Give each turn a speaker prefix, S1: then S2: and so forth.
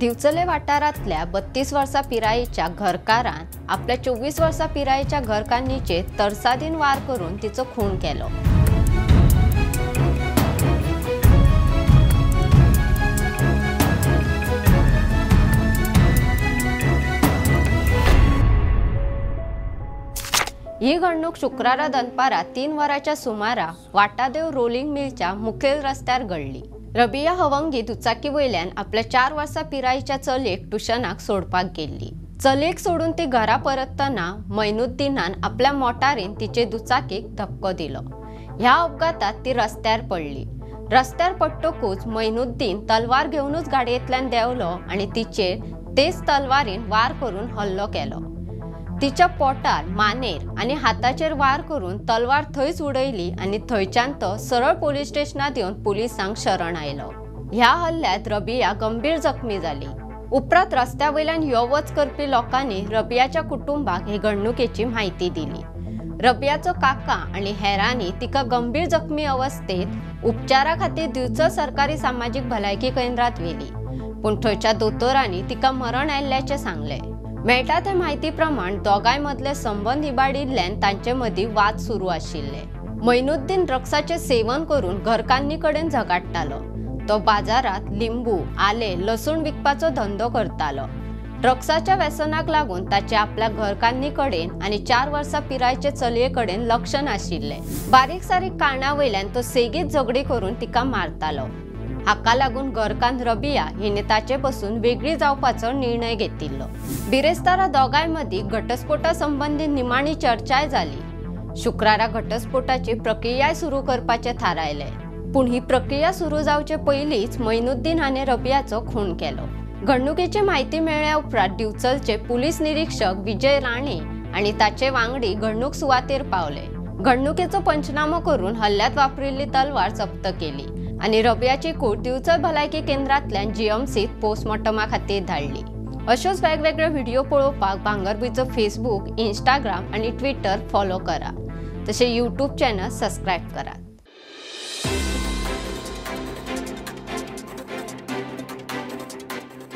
S1: दिवचले वाठारांतल्या 32 वर्सां पिरायेच्या घरकारान आपल्या 24 वर्सां पिरायेच्या घरकान्नीचेर तरसादीन वार करून तिचो खून केलो। ही घडणूक शुक्रारा दनपारा 3 वरांच्या सुमारा वाटादेव रोलिंग मिलच्या मुखेल रस्त्यार घडली। रबिया हवंगी दुचाकी वयल्यान आपल्या 4 वर्सां पिरायेच्या चलयेक ट्युशनाक सोडपाक गेल्ली। चलयेक सोडून ती घरा परततना मैनुद्दीनान आपल्या मोटारीन तिचे दुचाकीक धपको दिलो। ह्या अपघातात ती रस्त्यार पडली। रस्त्यार पडटकूच मैनुद्दीन तलवार घेवनूच गाडयेंतल्यान देंवलो आनी तिचेर तेच तलवारीन वार करून हल्लो केलो। तिच्या पोटार, मानेर आनी हाताचेर वार करून तलवार थंयच उडयली आनी थंयच्यान तो सरळ पोलीस स्टेशनात येवन पुलिसांक शरण आयलो। ह्या हल्ल्यात रबिया गंभीर जखमी जाली। उपरांत रस्त्या वयल्यान यो वच करपी लोकांनी रबियाच्या कुटुंबाक हे घडणुकेची म्हायती दिली। रबियाचो काका आनी हेरांनी तिका गंभीर जखमी अवस्थेत उपचारा खातीर दिवचल सरकारी सामाजीक भलायकी केंद्रात व्हेली, पूण थंयच्या दोतोरांनी तिका मरण आयिल्ल्याचें सांगलें। मेळटा ते म्हायती प्रमाण दोगांय मदले संबंद इबाडिल्ल्यान तांचे मदीं वाद सुरू आशिल्ले। मैनुद्दीन ड्रग्साचें सेवन करून घरकान्नी कडेन झगाडटालो। तो बाजारांत लिंबू, आले, लसूण विकपाचो धंदो करतालो। ड्रग्साच्या व्यसनाक लागून ताचे आपल्या घरकान्नी कडेन आनी 4 वर्सां पिरायेचे चलये कडेन लक्ष नाशिल्लें। बारीक सारीक कारणां वयल्यान तो सेगीत झगडी करून तिका मारतालो। हाका लागून घरकान्न रबिया हिणे ताचे पसून वेगळी जावपाचो निर्णय घेतिल्लो। बिरेस्तारा दोगांय मदीं घटस्फोटा संबंदी निमाणी चर्चाय जाली। शुक्रारा घटस्फोटाची प्रक्रिया सुरू करपाचें थारायलें, पूण ही प्रक्रिया सुरू जावचे पयलींच मैनुद्दीन हाणें रबियाचो खून केलो। घडणुकेची म्हायती मेळ्ळ्या उपरांत दिवचलचे पुलीस निरीक्षक विजय राणे आनी ताचे वांगडी घडणूक सुवातेर पावले। घडणुकेचो पंचनामो करून हल्ल्यात वापरिल्ली तलवार जप्त केली आनी रबियाची कूड दिवचल भलायकी केंद्रांतल्यान जीएमसीत पोस्टमॉर्टमा खातीर धाडली। अश्योच वेगवेगळे व्हिडिओ पळोवपाक भांगरभूंयचो फेसबूक, इंस्टाग्राम आनी ट्विटर फॉलो करा। तशें यूट्यूब चॅनल सबस्क्रायब करात।